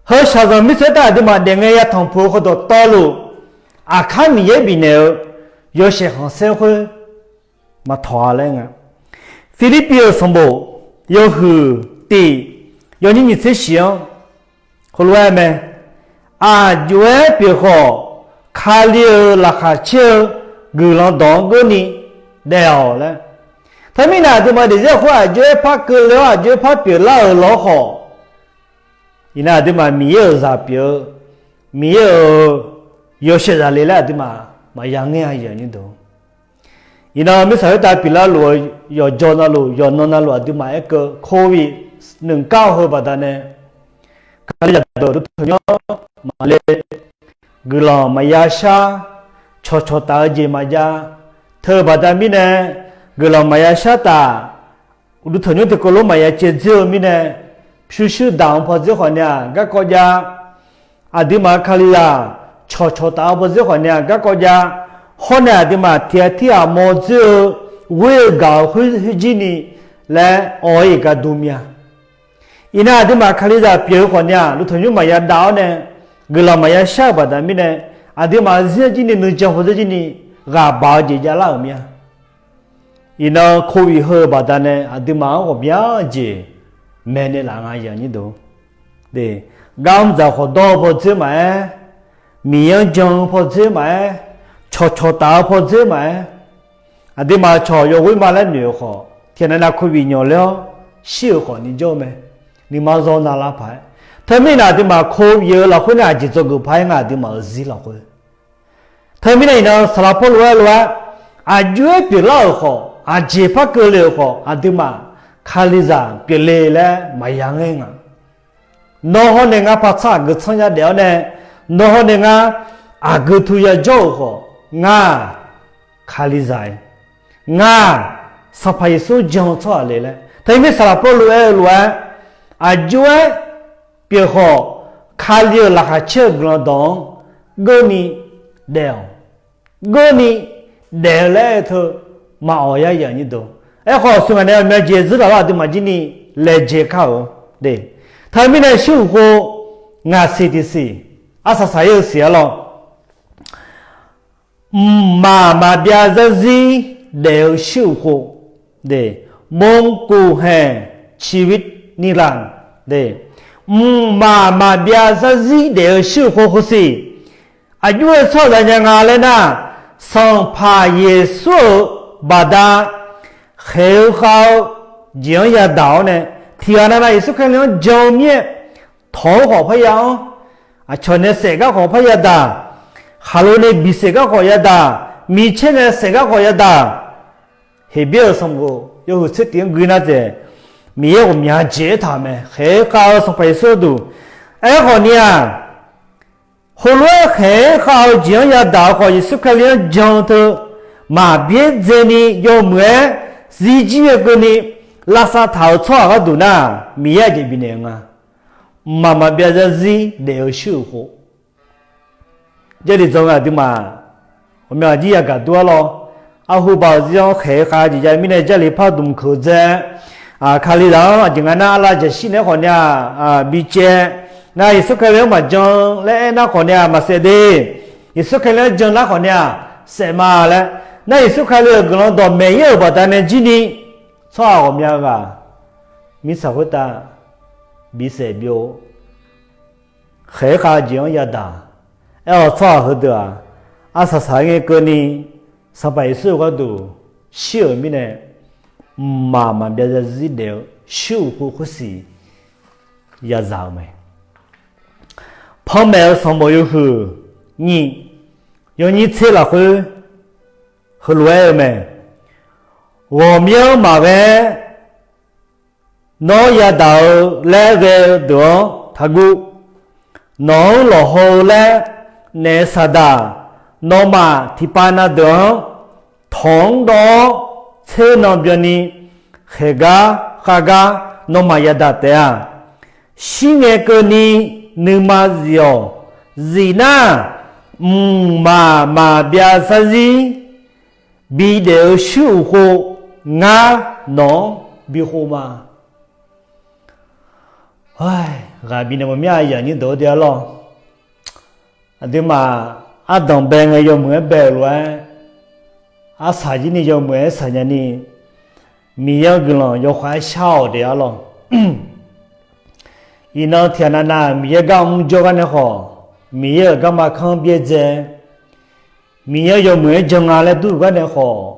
Heu shaqzanq mirtsoeq taef aqduimaf daef ngae yatanq puq-eu khawf dawqtawvluf, aqkar Miqyaer bifnaeq-eu yawshaef khanqsaer khoer maqtawq-a laer nga. Pirlirpiv-euq sanqbof yawhuiq tif yawnyir nyiq tser shif-anr heulof-aer mae. Aqjox-aer pyeuf khawf, Kali-euq laqkhaq caer-eu guiqlanq dawq-anr geurni daef-awq laer. Teumirnae aqduimaf daefzir khoer aqjox-aer par keuvle-awr aqjox-aer par pyeuflar-euq lawr khawf, iqnan aqduimaf Miqyaer-euq zaq pyeuf-eu, Miqyaer-euq yawshaef zaqle laer aqduimaf maqya ngaer-a. Iqnan mirtsaq khoertav pyeuflar luf-eu yawqjawq navluf yawqnan navluf aqduimaf aerkeuv covid nuikar-eu heu baqdanae, Kalizaq deuq duqteuq nymr maqle, guiqlanq maqya shar, cawqcawq taf-eu jeq maqjav. Teu baqda mirnae, guiqlanq maqya shar taf, uqduq tanqnymr tiqkawv lof maqya caevdzoer-eu mirnae, pyurshuir daq-anr pawdzoer khawf ni-aq garkawv jav. Aqduimaf-euq Kalizaq cawqcawq taf-anr pawdzoer khawf ni-aq garkawv jav. Hawr nae aqduimaf tiq ghaq tirghaq mawrdzoer-eu ghoer-eu gaq-eu khoer khoerjir ni laer awq-ir gar dur mir-a. Iqnan aqduimaf Kalizaq pyeuf-eu khawf ni-aq, uqduq tanqnymr maqya dav-awr nae, guiqlanq maqya shar-eu baqda mirnae, aqduimaf zir-anr jir ni nuijan pawdzoer jir ni ghaq baq-eu jeq javlar-euq mir-a. Iqnan covid heu-eu baqdanae aqduimaf-anr ghawqmya jeq maeqnaeq laf nga. Gar mr dzaq khawf dawr-eu pawdzoer maqaer, Miqyaer-anr jan-eu pawdzoer maqaer, cawqcawq taf-eu pawdzoer maqaer, aqduimaf cawq yawghoer ma laer noeq-euq khawf tiqnan nav covid nyawq ler-awr shir-euq khawf ni jawr-eu mae. Nuima zaw nav lar paq-aer, teumirnae aqduimaf covid-eu lafkhoer nae aqjeq dzawgeuf paq-aer nga aqduimaf-euq zir lafkhoer. Teumirnae iqnan saqlaq Pawrluv aer lof-aer, aqjox-aer pyeuflar-euq khawf, aqjeq par keuvle-euq khawf, aqduimaf Kalizaq pyeufle laer maqya ngaer nga. Nawr hawr nae ngar par tsar aqgeu tsanr yadaef-awr nae, nawr hawr nae ngar aqgeu tu yajawr-euq khawf, ngar-aq Kalizaq-aer, ngar-aq Sanqpaq Yeqsur jan-eu tsawrhaq le laer. Teumirnae saqlaq Pawrluv aer-eu lof-aer, aqjox-aer pyeuf khawf, Kali-euq laqkhaq caer-eu guiqlanq dawq-anr geurni daef-awq. Geurni daef-eu laer aer-eu teu maqawq yar yaf nyir deuq. Aerkhawf, seuq ngaq nae aqmyan jeq zeur laf-awr aqduimaf jir ni laejae kar-euq de. Teumirnae shuir uq khov ngaq siq tiq siq, arsaq saq-ir-eu siq-a lawr. Mqmaq maqbyav zarzir daef-eu shuir uq khov, มงกุฎแห่งชีวิตนิรันดร์ mqmaq maqbyav zarzir daef-eu shuir uq khov khoersiq, aqjox-aer tsawrhaqzaq nya nga laer nar, Sanqpaq Yeqsur-euq baqda khaeq-eu khav-eu jeq-anr yadaq-awr nae, tiqghaq navnav Yeqsur Kali-anr jan-eu mir-aer, tawq-anr khawf parya-anr, aqcawq nae saef gar khawf parya daq, khaqlo nae bisaef gar khawf yadaq, micaer nae saef gar khawf yadaq. Heqbyaer-euq sanqbof yawhuiq tser tiq-anr gui nar taef, Miqyaer ghawqmya jeq aertaq-euq mae. Khaeq-aer khav-eu Sanqpaq Yeqsur gharduq. Aerkhawf ni-aq, heulof-aer khaeq-aer khav-eu jeq-anr yadaq-eu khawf, Yeqsur Kali-anr jan-eu teu maqbyaer dzaeni yawmuiq-aer zirjir-eu keuvni lavsav taq-euq tsawrhaq gharduq nar, Miqyaer aqjeq bifnaeq-eu nga. Mqmaq maqbyav zarzir daef-eu shuir uq khov, Jarlif dzawq-eu aqduimaf, ghawqmya aqjir yagaq dur-ar lawr. Arhu baq-euq zir-anr khaeq-aer khav jeq jav mirnae jarlif par dmq keuq dzae, Kalizaq-anr aqjeq nga nar arlav jaqshir naeq-aer khawf ni-aq, bicaev nar Yeqsur Kali-anr maqjan laer aernar khawf ni-aq maqsaef de. Yeqsur Kali-anr jan nar khawf ni-aq saef ma laer, nar Yeqsur Kali-euq guiqlanq dawqmaeq-ir-euq baqdanae jir ni, tsawrhaq ghawqmya ghaq mirtsaq khoertav bisaef byov khaeq-aer khav jeq-anr yadaq. Aer-awq tsawrhaq heudeuq-aq, arsaq saq-aer ngae keuvni Sanqpaq Yeqsur-euq gharduq shir-euq mirnae, mqmaq maqbyav zarzir daef-eu shuir uq khov khoersiq yazaq-euq mae. Panmaeq-eu sanqbof yawhuiq nyiq, yawnyir tser lafkhoer heulof-aer-eu mae. Ghawqmyanr maqghae-aer nawr yadaq-eu laer ghae-eu deuq-anr taqguv. Nawq-anr lawqhaw-eu laer naef saqdaq, nawmaf tiqpav na deuq-anr tawq-anr dawv-awr tser nan byanni khaeq gar khav gar nawmaf yadaq taef-a. Shirngae keuvni nuima zif-awq. Zif nar, mqmaq maqbyav zarzir bidaef-eu shuir uq khov, ngar nawq-anr bikhov ma. Ghaq bifnaeq maqmya aqyuif aqnyir deuq-eu de-ar lawr. Aqduimaf ardanq bae ngae yawmuiq-aer bae-euq lof-aer, arsaq jir ni yawmuiq-aer saqnya ni, Miqyaer-anr guiqlanq yawkhav-aer shar-awq de-ar lawr. Iqnan tiqghaq navnav Miqyaer gar mr jawrgar nae khawf, Miqyaer-euq garma kanr byaerdzae, Miqyaer yawmuiq-aer jan nga laer dur-eu gar nae khawf,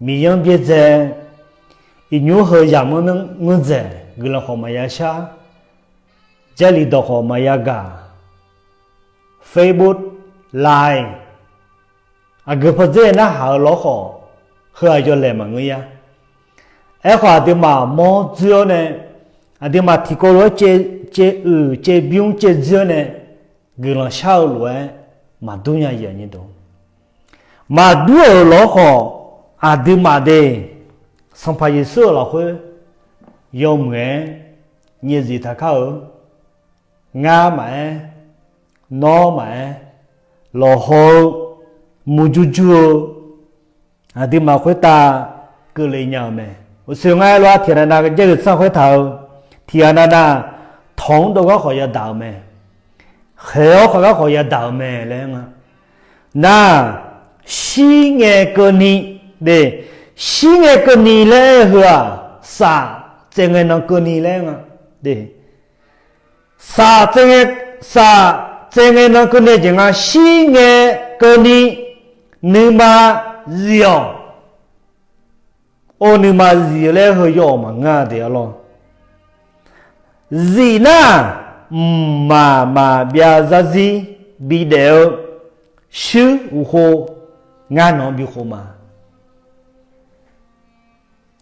Miqyaer-anr byaerdzae, iqnymr heu yamq-anr ngeur dzaeq guiqlanq khawf maqya shar, Jarlif dawq khawf maqya gaq, Facebook, Line, aqgeu pawdzer narhaq-eu lawr khawf, heu-aq yawlaeq maqngeur ya. Aerkhawf, aqduimaf mawr dzoer-awr nae, aqduimaf tiqkawv lof-aer caev uiq caev bymr caev dzoer-awr nae, guiqlanq shar-eu lof-aer maqdur nya-iq aqnyir deuq. Maqdur-euq lawr khawf, aqduimaf de, Sanqpaq Yeqsur-euq lafkhoer yawmuiq-aer nyaefzif taqkar-eu, ngar maqaer, nawr maqaer, lawqhaw-eu, murjur jur-eu, aqduimaf khoertav keuvle nya-euq mae. Uqshoe ngar aer lof-aer tiqghaq navnav jaergeuf tsanr khoertaq-eu, tiqghaq navnav tawq-anr dawrgar khawf yadaq-euq mae. Khaeq-awr khawf gar khawf yadaq-euq mae laer nga. Nar, shir ngae keuvni, de, shir ngae keuvni laer aer-eu heu-aq, saf tsaev ngae nan keuvni laer nga. De, saf tsaev ngae, saf tsaev ngae nan keuvni jeq nga, shir ngae keuvni, nuima zif-awq. Or, nuima zif-eu laer heu yawawq maqngeur-a de arlawr. Zif nar, mqmaq maqbyav zarzir bidaef-eu shuir uqkhov, ngar nawq-anr bikhof ma.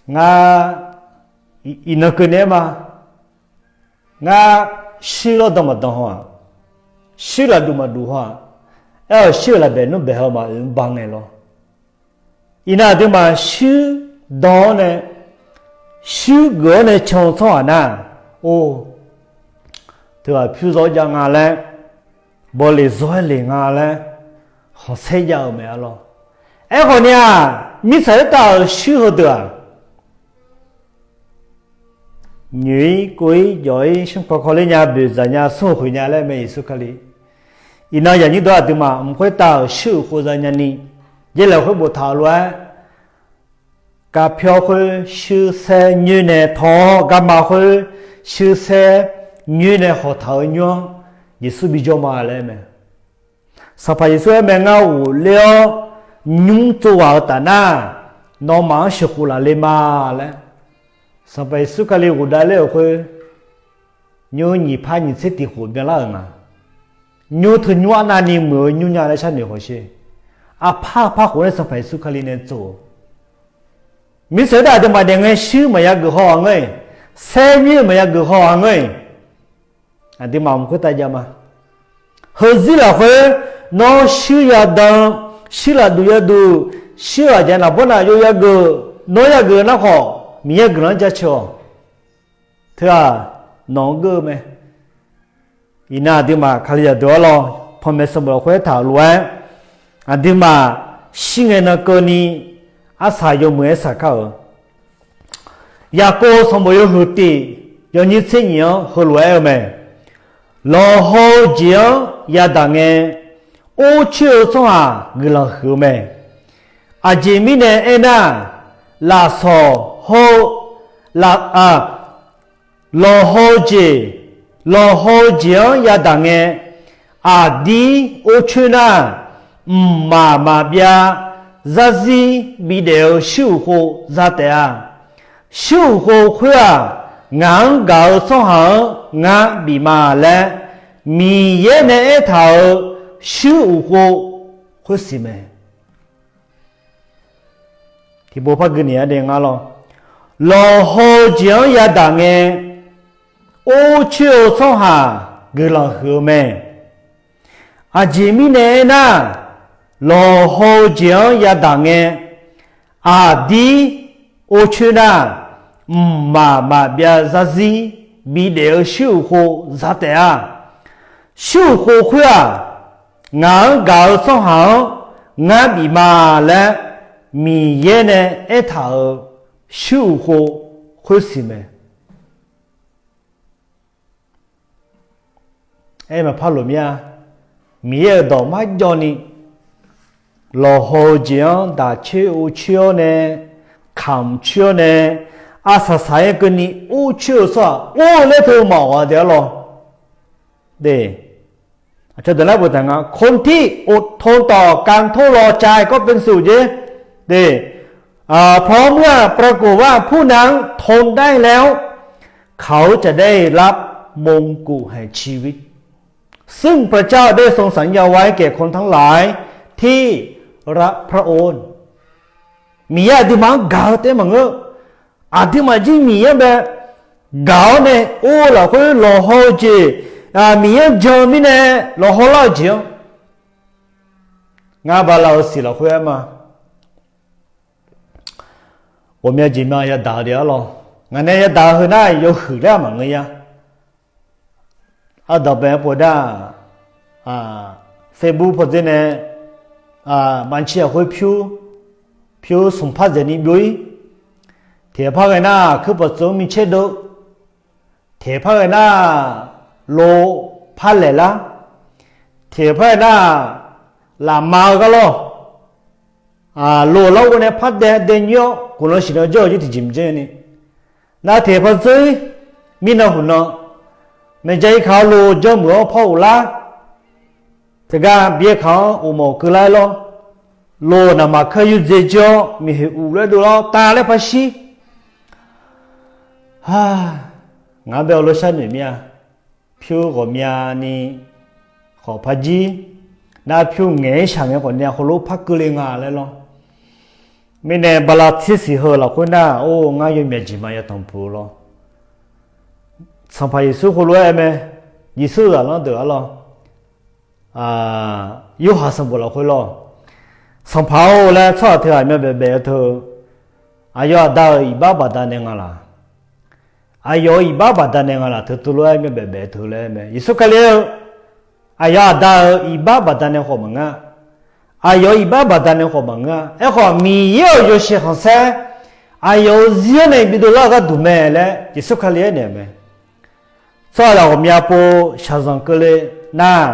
Ngar, iqnan keuvni aer ma. Ngar shuir lawrdan maqdan haw-aq, shuir lafduq maqduq haw-aq, aer-awq shuir-euq lafbaeq nmr baeq haw maqoeq mr ba ngae lawr. Iqnan aqduimaf shuir dan-awr nae, shuir geuf-awr nae can-eu tsawrhaq nar, or, teughaq pyur zawr jav nga laer, bawleq zawr-aer le nga laer, khanqsaer jav-euq mae arlawr. Aerkhawf ni-aq, mirtsaq khoertav-euq shuir heudeuq-aq, nyoeq-ir kov-ir jawf-ir smrkawv kawv ler nya boeqdzaq nya smr-eu khoeq nya laer mae Yeqsur Kali. Iqnan yaqnyir dawq aqduimaf mq khoertav-euq shuir uqkhov za nyani, yaerlaeq khoer boftaq-euq lof-aer, kavpyawr khoer shuir saer nyoer nae taw-awr, garma khoer shuir saer nyoer nae hawq taq-eu nymr-anr Yeqsur bijawr ma laer mae. Sanqpaq Yeqsur aer mae, ngar ghofler-awr nymr tsov ghaq-eu taf nar, nawmaf-anr sheuqkhof laf le ma laer. Sanqpaq Yeqsur Kali ghofdav ler-euq khoer, nymr nyiq par nyiq tser tiq khof byanlar-euq nga. Nymr teu nymr arnavni muiq-eu nymr nya laer sharnoeq hawsher. Aqpar aqpar khof nae Sanqpaq Yeqsur Kali nae tsov-eu. Mirtsaq khoertav aqduimaf daef ngae shuir maqya geuf haw-aq ngeur-iq, saer nyoer maqya geuf haw-aq ngeur-iq, aqduimaf mq khoertav jav ma. Heuzir lafkhoer, nawr shuir yadan, shuir lafduq yaduq, shuir ghaqjaq naqbawr naf yov yageuf, nawr yageuf nar khawf, Miqyaer guiqlanq-anr jaceuq-awq. Teu-aq, nawq-anr geur-eu mae. Iqnan aqduimaf Kalizaq deuq-anr lawr, panmaeq sanqbof lafkhoer taq-euq lof-aer, aqduimaf shir ngae nan keuvni, arsaq yawmuiq-aer saqkar-euq. Yaqkov sanqbof yawhuiq tiq, yawnyir tser nyif-anr heulof-aer aer-eu mae. Lawqhaw-eu jeq-anr yadaq ngae, or coer-eu tsawrhaq guiqlanq huiq-eu mae. Aqjeq mirnae aernar, lafsawq hawr-eu, laf, a, lawqhaw-eu jeq, lawqhaw-eu jeq-anr yadaq ngae, aqdir or coer nar, mqmaq maqbyav zarzir bidaef-eu shuir uqkhov za taef-a. Shuir uqkhov khoer-aq, ngaq-anr gaq-eu tsawrhaq-anr ngar bif ma laer, Miqyaer nae aertaq-euq shuir uqkhov khoersiq mae. Tiqpov par gui naeq-aer daef nga lawr. Lawqhaw-eu jeq-anr yadaq ngae, or coer-eu tsawrhaq guiqlanq huiq-eu mae. Aqjeq mirnae aernar, lawqhaw-eu jeq-anr yadaq ngae, aqdir or coer nar, mqmaq maqbyav zarzir bidaef-eu shuir uqkhov za taef-a. Shuir uqkhov khoer-aq, ngaq-anr gaq-eu tsawrhaq-anr ngar bif ma laer, Miqyaer nae aertaq-euq shuir uqkhov khoersiq mae. Aer maqpar loq mir-a. Miqyaer-euq dawq marjawvni, lawqhaw-eu jeq-anr daq coer or coer-awr nae, kamq coer-awr nae, arsaq saq-aer keuvni or coer-eu tsawrhaq or-eu laer teu maqawq-a de arlawr. De, เจอแต่ละบทแต่งงาน คนที่อดทนต่อการทดลองใจก็เป็นสุข เจ เด อ่า เพราะเมื่อปรากฏว่าผู้นั้นทนได้แล้ว เขาจะได้รับมงกุฎแห่งชีวิต ซึ่งพระเจ้าได้ทรงสัญญาไว้แก่คนทั้งหลายที่รักพระองค์ Miqyaer aqduimaf-anr gaq-eu taef-aer maqngeur. Aqduimaf jir Miqyaer-anr bae gaq-awr nae or-eu lafkhoer lawqhaw-eu jeq, Miqyaer-anr jan-eu mirnae lawqhaw lar-eu jeq-anr, ngar bala-eu siq lafkhoer aer ma. Ghawqmya jeq ma yadaq-eu de arlawr. Ngaq nae yadaq-eu heu nar yawhuiq laer maqngeur ya. Ardanqbae-anr pov dar-aq, Facebook pawdzer nae, maqnci lafkhoer pyur, pyur smq par dzaeqni byov-ir. Teq par ghae nar kuirpaq tsov-anr micaer deuv. Teq par ghae nar lov par laeq lar. Teq par ghae nar lafma-eu gar lawr, lov lar ghov nae par dae dae nyir-awr guiqlanq siqnan jawr-eu jir tiqjeq maqjanr ni. Nar teq par dzeur-ir, mirnan huqnan, maeqja irkaq-awr lov janrmuiq-awr par ghoflar. Teugar byaerkaq-anr uqmawf keuvlar-aer lawr. Lov naqmaq kar yurdzae jir-awr miqhoeq uq laer dovlar-awr tav laer par shir. Ngaq-anr bae-awr lor sharnoeq mir-a. Pyur ghawqmyani khawf par jir, nar pyur ngaeq-aer shaq ngae khawf nae heulof par keuvle nga laer lawr. Mirnae bala tser siq heu lafkhoer nar, or ngar yawmyaq jeq ma yatanq puq-eu lawr. Sanqpaq Yeqsur heulof-aer aer mae. Yeqsur zaqlanr deuq arlawr, Yorhaq sanqbof lafkhoer lawr, Sanqpaq-or laer tsawrhaq teughaq myavbaef baef-eu teu, aqyawf aqda-euq iqbax baqdanae nga laq? Aqyawf-euq iqbax baqdanae nga laq teu teulof-aer myavbaef baef-eu teu laer mae. Yeqsur Kali-or, aqyawf aqda-euq iqbax baqdanae khawf maqngeur-a. Aqyawf-euq iqbax baqdanae khawf maqngeur-a. Aerkhawf Miqyaer-euq yawshaef khanqsaer aqyawf-euq zir-anr nae bidov lar-eu gharduq mae laer Yeqsur Kali aernaeq-euq mae. Tsawrhaqzaq ghawqmya pov shaqzanq keuvle nar,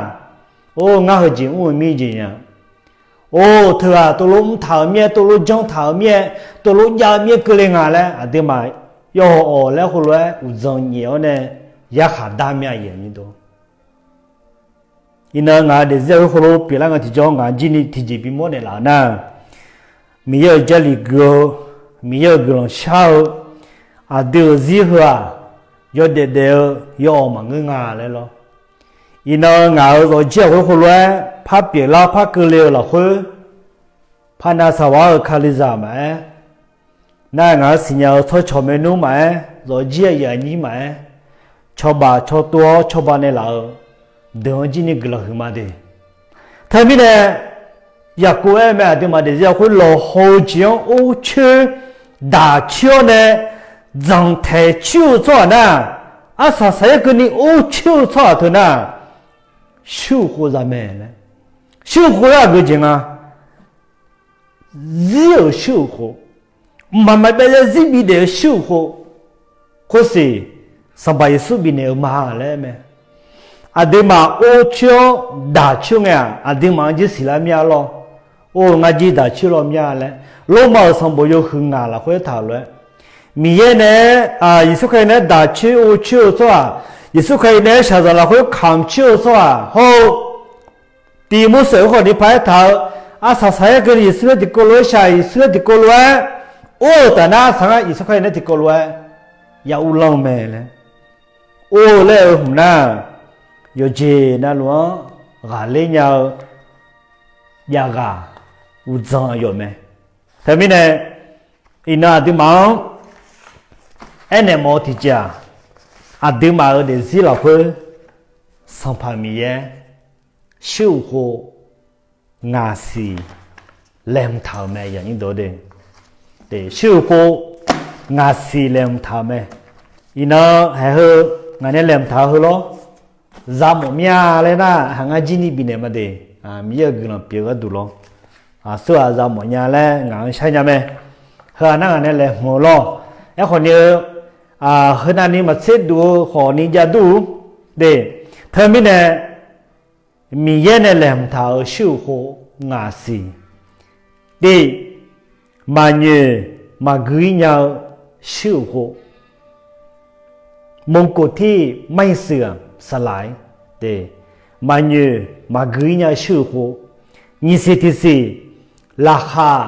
or ngar heujeq mr-eu mir jeq nya. Or teughaq teulof mrtaq-euq mir-aer, teulof janrtaq-euq mir-aer, teulof jav-eu mir-aer keuvle nga laer aqduimaf yawhawq awq laer heulof-aer uqdzan nyaef-awr nae yarkhaq dar mir-a. Iqnan ngaq-euq daefzir-aq khoerlof pyeuflar nga tiqjawr ngaq-anr jirni tiqjeq bimawr naeqlaf-eu nar, Miqyaer-euq Jarlif gui-eu, Miqyaer-euq guiqlanq shar-eu, aqdui-euq zir heu-aq, yawdaef daef-eu yawawq maqngeur nga laer lawr. Iqnan ngaq-euq zawqjir-aq khoerlof-aer par pyeuflar par keuvle-eu lafkhoer, par nav saqwar-eu Kalizaq maqaer, nar ngaq-anr siqnya-eu tsawrcawq maernmr maqaer, zawqjir aqyuif aqnyir maqaer, cawba cawtov-awr cawba naeqlaf-eu deuq-anr jirni guiqlanq huiqma de. Teumirnae Yaqkov aer mae, aqduimaf daefzir-aq khoer lawqhaw-eu jeq-anr or coer daq coer-awr nae dzanqtaeq coer-eu tsawrhaq nar, arsaq saqyaer keuvni or coer-eu tsawrhaq teu nar, shuir uq khov za mae laer. Shuir uq khov-aer aqgeu jeq nga. Zir-euq shuir uq khov, mqmaq maqbyav zarzir bidaef-eu shuir uq khov, khoersiq Sanqpaq Yeqsur bifnaeq-eu ma laer mae. Aqduimaf or coer-awr daq coer ngae-aq, aqduimaf-anr jir siqlar mir-a lawr. Or-eu ngar jir daq coer law mir-a laer, Lormav-euq sanqbof yawhuiq ngaq lafkhoer taq-euq lof-aer, Miqyaer nae, Yeqsur Kali naeq-aer daq coer or coer-eu tsawrhaq, Yeqsur Kali nae-aer shaqzanq lafkhoer kamq coer-eu tsawrhaq hawr-eu, Tiq Morseq-euq khawf ni paq-aer taq-eu, arsaq saqyaer keuvni Yeqsur laer tiqkawv lof-aer shaq, Yeqsur laer tiqkawv lof-aer or-euq taf nar, saq ngar Yeqsur Kali nae tiqkawv lof-aer ya urlanr-eu mae laer or-eu laer-eu hmq nar, yawqjeq navluf-anr ghaqler nya-eu javghaq uqdzan yawf mae. Teumirnae iqnan aqduimaf-anr aernaeq mawf-eu tiqjeq-aq, aqduimaf-euq daefzir lafkhoer Sanqpaq Miqyaer shuir uq khov ngaq siq laeqhmq taq-euq mae. Shuir uq khov ngaq siq laeqhmq taq-euq mae. Iqnan haeq heu ngaq nae laeqhmq taq-eu heu lawr, za mawf mir-a laer nar, haq ngar jir ni bifnaeq ma de. Miqyaer-euq guiqlanq pyeuf-eu gharduq lawr, aqsurghaq za mawf nya laer ngaq-anr shar nya mae. Heu-aq nar ngaq nae laeqhmq-eu lawr. Aerkhawf ni-eu, heu navni maqtser duf-eu khawf ni jav dur-eu de. Teumirnae Miqyaer nae laeqhmq taq-euq shuir uq khov ngaq siq, tiq, maqnyoeq maqgui-ir nya-eu shuir uq khov, มงกุฎที่ไม่เสื่อมสลาย tiq, maqnyoeq maqgui-ir nya-eu shuir-euq khof. Nyiqsiq tiqsiq laqkhaq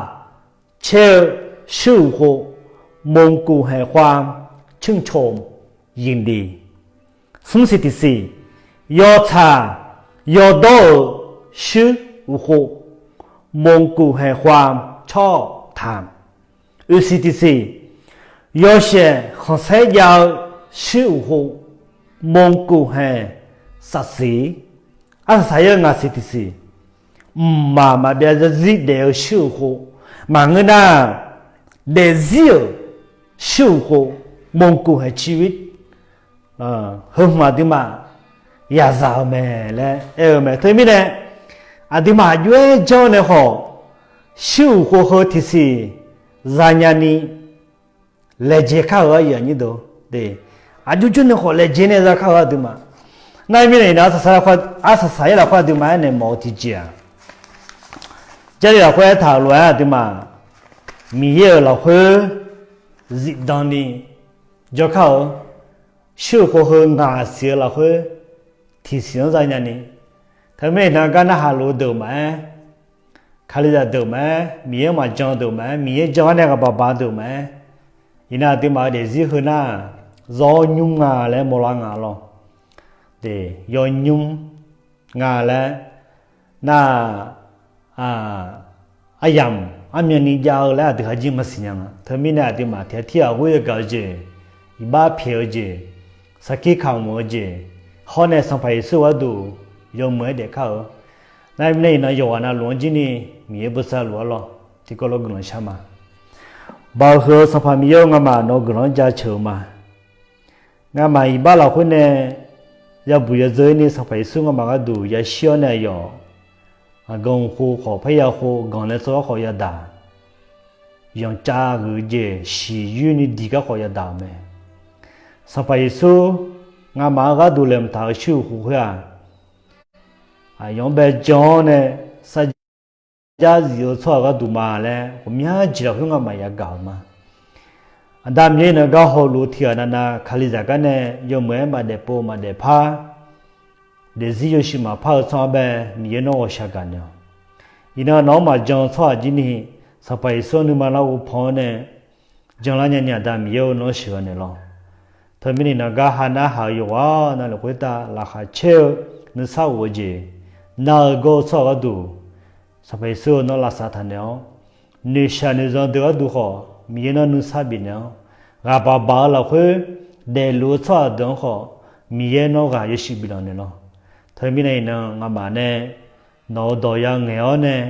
caer-eu shuir-euq khof, 蒙古海关称重影响力. Smrsiq tiqsiq yawtsaq yawdawr-euq shuir-euq khof, 蒙古海关超谈. Oeqsiq tiqsiq yawshaef khanqsaer jav-eu shuir-euq khof, 蒙古海关。Arsaq saq-ir-eu ngaqsiq tiqsiq, mqmaq maqbyav zarzir daef-eu shuir-euq khof, maqngeur nar daefzir-euq shuir-euq khof, 蒙古海关 heu hmq aqduimaf yazaq-eu mae laer aer-eu mae. Teumirnae aqduimaf aqjox-aer janr nae khawf, shuir-euq khof heu tiqsiq zanya ni laejae kar-eu aryaw nyir deuq, aqjox jawr nae khawf laejae nae za kar-eu aqduimaf. Nar mirnae iqnan arsaq saq-ir lafkhoer aqduimaf aernaeq mawf-eu tiqjeq-aq, Jarlif lafkhoer aertaq-euq lof-aer aqduimaf Miqyaer-euq lafkhoer zifdan ni jawrkar-eu, shuir-euq khof heu ngaq siq-eu lafkhoer tiqsiq-anr zanya ni. Teumirnae iqnan gar narhaq luf-eu deuq maqaer, Kalizaq deuq maqaer, Miqyaer-anr maqjan deuq maqaer, Miqyaer jan-awr nae ghaqbaq baq deuq maqaer, iqnan aqduimaf-euq daefzir heu nar, zawr nymr nga laer mawrlar nga lawr. Yawnymr nga laer nar, aryamq armyanni jav-eu laer aqdui haq jir maqsiq nya nga. Teumirnae aqduimaf tiq ghaq tir ghaq ghoer yagaq-eu jeq, iqbax pyaeq-eu jeq, sarkir kamq-eu jeq, hawr nae Sanqpaq Yeqsur gharduq yawmuiq-aer daefkar-eu. Nar mirnae iqnan yawqghaq navluf-anr jir ni Miqyaer bosav luf-aer lawr, tiqkawv lof guiqlanq shar ma. Baoq huiq-eu Sanqpaq Miqyaer-eu, ngamaf nawq-eu guiqlanq-anr jaceuq-eu ma. Ngamaf iqbax lafkhoer nae yabuq yadzeur-ir ni Sanqpaq Yeqsur ngamaf gharduq yashir-awr nae aqyawf, aqganq khof khawf parya khof ganq nae tsawrhaq khawf yadaq, yanqcav ghuiq jeq shiqyoer ni diq gar khawf yadaq-euq mae. Sanqpaq Yeqsur ngamaf-anr gharduq laeqhmq taq-euq shuir-euq khof khoer-aq, aqyawf-anr bae jan-awr nae sarjar zif-eu tsawrhaq gharduq ma laer ghawqmya jeq lafkhoer ngamaf yagaq-euq ma. Aqda Miqyaer iqnan gar hawluf-eu tiq ghaq navnav Kalizaq gar nae yawmuiq-aer maqdaef pov maqdaef par, daefzir yawshuif maqpar-eu tsawrhaq bae Miqyaer nawr ghawqshaq gaq naeq-awq. Iqnan nawq-anr maqjan-eu tsawrhaq jir ni Sanqpaq Yeqsur-anr nuima lar ghovpan-awr nae janlar nyani Aqda Miqyaer-eu nawr sheuqghae naeq lawr. Teumirnae iqnan gar ha narhaq-eu yawqghaq navluf khoertav laqkhaq caer-eu nuisar of-eu jeq, nar-eu gawr-eu tsawrhaq gharduq Sanqpaq Yeqsur-eu nawr lavsav taqnaeq-awr, noeqshaq noeqzanq deuq gharduq khawf Miqyaer nawr nuisar bifnaeq-awr, ghaqbaq baq-eu lafkhoer daefluf-eu tsawrhaq deuq-anr khawf Miqyaer nawr ghaq yawshuif biflanq naeq lawr. Teumirnae iqnan ngamaf nae nawq-eu dawq ya ngaeq-awr nae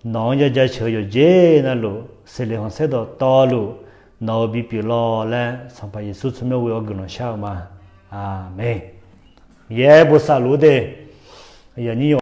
nawq-anr ya jaceuq-eu yawqjeq navluf seqleq khanqsaer dawqtawvluf nawq-eu bipyeuf lawr laer Sanqpaq Yeqsur tsawrmyanr ghoe-awr guiqlanq shar-eu ma. Aqmeq. Miqyaer bosav luf-eu de, aqyuif aqnyir yawq